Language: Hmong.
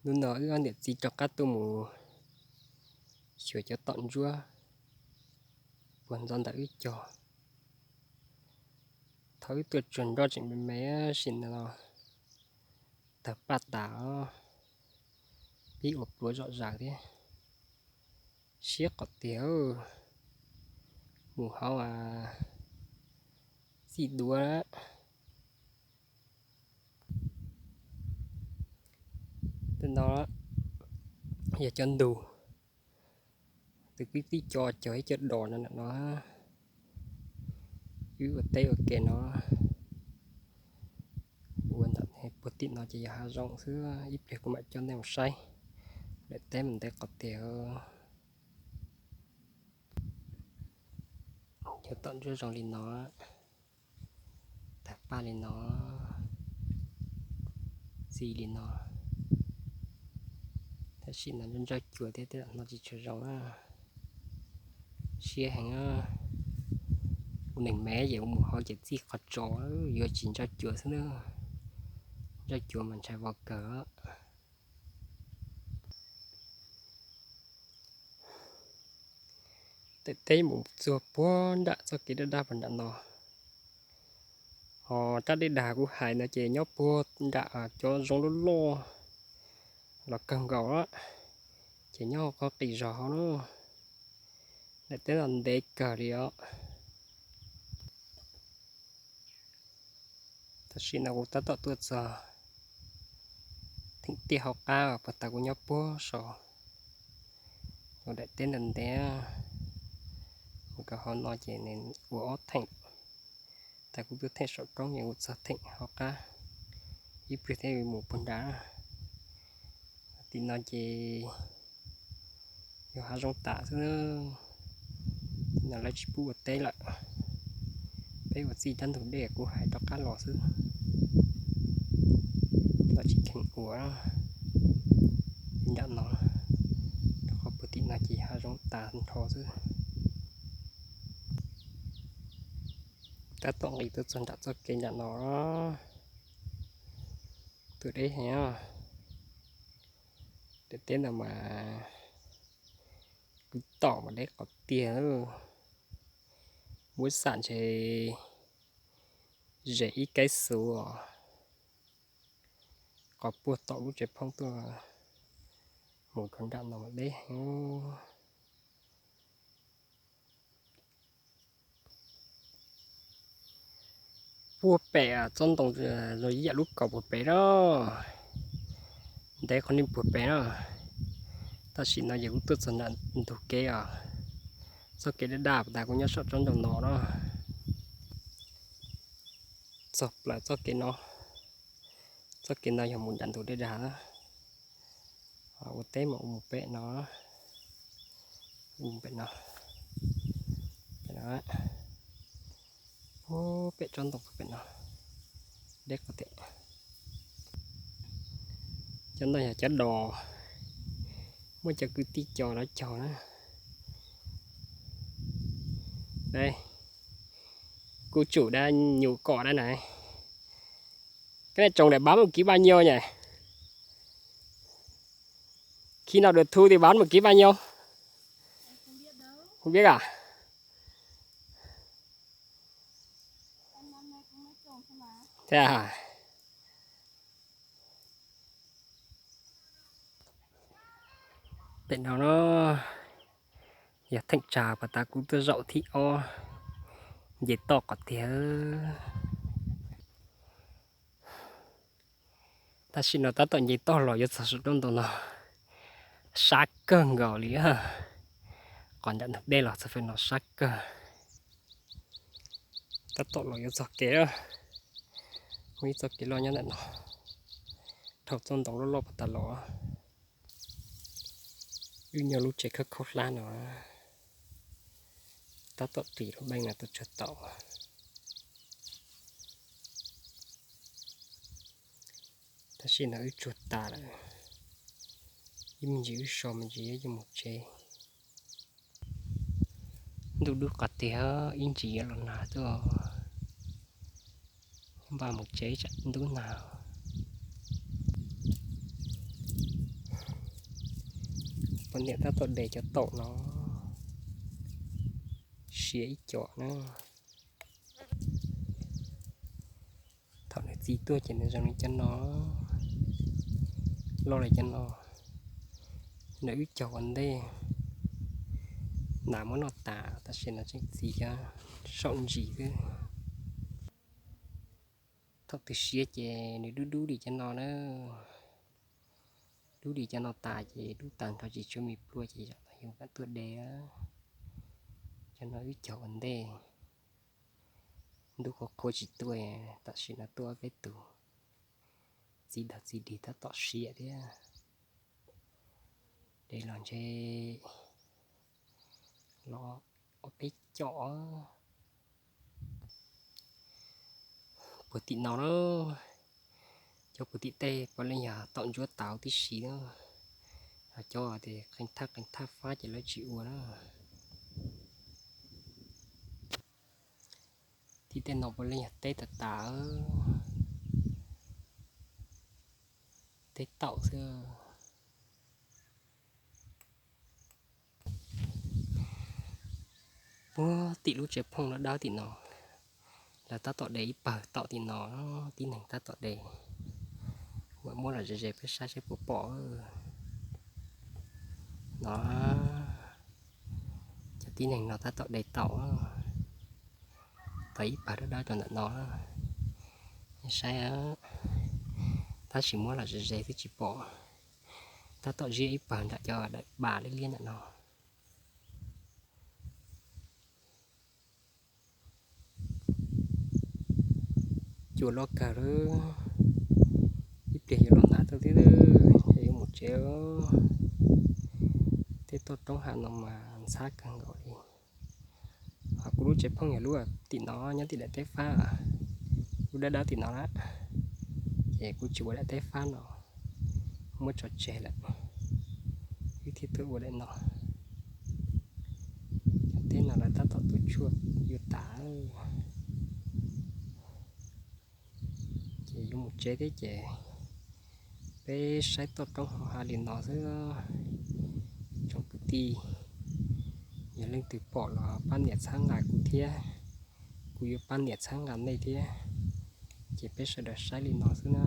Hnub no wb ob niam txiv rov qab tuaj mus xyuas cov tom ntsuab puag ntxov ntawm wb cog. Thaum wb tuaj tsuag nroj tseem me me, sim no tawg paj tas os, pib ua pluav zom zaws thiab. Siab qhov tiag, mus hauv txij duav. Tej no yog cov ntug, tus kwv tij cog cog ib co dos no ntawm no. Wb ua teb ua ke no, ua ntawm puag tim no ces yog hav zoov xwb, ib pliag kuv mam coj nej mus saib daim teb mas ntev qhov tiag. Cov tom ntsuab zoo li no, tawg paj li no, txi li no. Tab sis no ntsawj cuav thiab, tej zaum no tsis tshua zoo na. Siab heev. Ua neeg me ces ua mus hauv ces txij qhov tso, yuav tsis ntsawj cuav xwb na. Ntsawj cuav mas ntshai vau kawg. Daim teb mus txog puag nram txoj kev daj daj puag nram no. Ho rab dej dag kuv hais no ces nyob puag nram cov zoov loj loj los kawg nkaus, ces nyob qhov qis zog hauv na. Daim teb no ntev kawg li os. Tam sim no kuv tab tom tuaj txog theem tiaj hauv qab, puag ta kuv nyob puag saud. Ua daim teb ntev ntev, mus rau hauv no ces nws ua ob theem. Tas kuv tuaj theem saum roob ces kuv txog theem hauv qab, ib pliag thiab mus puag nrad. Tim no ces yog hav zoov tas xwb, tim no lawv tsis pub ua teb lawm. Peb ua txij rab ntug dej kuv hais rov qab los xwb, lawv tsis kheev ua. Nram no, rau qhov puag tim no ces hav zoov tas nrho xwb. Tab tom nqis tuaj txog nram txoj kev nram no, tuaj deb heev. Daim teb ntawd mas kwv tom mas deb qhov tiag. Muab xam ntshe zem ib kaib xuv os. Qhov puag tom lub tsev phoob tuaj mus rau nram no mas deb heev. Puag pem tsob ntoo zoo ib yam lub kaus puag pem na, ntev qhov nej puag pem na. Tam sim no yog kuv tuaj txog nram ntug kev os, txoj kev daj daj tas kuv nyob saum tsob ntoo no na. Txog plaws txoj kev no, txoj kev no yog mus nram ntug dej dag na. Ua teb mas ua mus pem no, ua mus pem no, pem no, pem tsob ntoo pem no, deb qhov tiag. Cov no yog cov dos, muaj cov kwv tij cog lawv cog na. Kuv tsum dab nyuam kom dab na. Cái này trồng để bán một ký bao nhiêu nhỉ? Khi nào được thu thì bán một ký bao nhiêu? Không biết à? Thế à? Pem no no yog theem tsa pas tas kuv tuaj zaum thib ob, nce toj qhov tiag. Tab sis no tab tom nce toj los yuav txog saum roob ntoo no, sab kawg nkaus li. Qhov nram ntug dej los txog pem no sab kawg. Tab tom los yuav txog kev, muaj ib txoj kev loj nyob ntawm no, dhau txoj ntoo loj loj pas tas los. Wb nyob lub tsev khawb khaub hlab no, tab tom ris lub beej no tuaj tsuag tau. Tab sis no wb tsuag tas lawm, ib me ntsis wb so me ntsis yuav mus tsev. Ntuj dub qhov tiag, ib ntsis yuav los nag tuaj, npaj mus tsev tsam ntub nag. Poj niam tab tom de cov taum no, siav ib co na. Thaum nws txiv tuaj ces nws zoo li cov no, loj li cov no, nws wb cog ua ntej, nas muab noj tas, tab sis no tseem txiv cov saum ntsis xwb. Thaum twg siav ces nws dub dub li cov no na. Dub li cov no tas ces dub tas nrho tsis tshuav me plua ces zaum no yus mam tuaj de. Cov no wb cog ua ntej, ntuj qhuav qhuav tsis tuaj, tam sim no tuaj peb tus, txiv dog txiv dig tab tom siav thiab. De los ntshe los ua peb com. Puag tim no na, cov puag tim tej puav leej yog taum ntsuab tauv tib si na, ho cov tias qee thaj qee thaj fab ces lawv tsis ua na. Tim tej no puav leej yog teb tas tas, teb taum xwb. Puag tim lub tsev phooj dawb dawb tim no, lawv tab tom de ib pawg taum tim no, tib neeg tab tom de. Mam muab los ze ze peb saib seb puas pom no. Cov tib neeg no tab tom de taum, tau ib pawg dawb dawb rau ntawm no. Saib, tab sis muab los ze ze twb tsis pom. Tab tom ziab ib pawg nram cov daim pas liab liab ntawm no. Cua loj kawg lawm, ib pliag yuav los nag tuaj thiab, es yuav mus tsev. Tej toj roob hav no mas ntxhab kawg nkaus li. Ho kuv lub tsev phooj yog lub tim no nyob tim daim teb fab, lub dawb dawb tim no na, ces kuv tsis ua daim teb fab no, muab tso tseg lawm, wb thiaj tuaj ua daim no. Cov teb no lawv tab tom tu tshuaj yuav tas, ces yuav mus tsev thiab ces peb saib toj roob hauv hav li no xwb. Tsoom kwv tij, yog leej twg pom los pab nias txhawb nqa kuv thiab, kuv yuav pab nias txhawb nqa nej thiab. Ces peb sawv daws saib li no xwb na.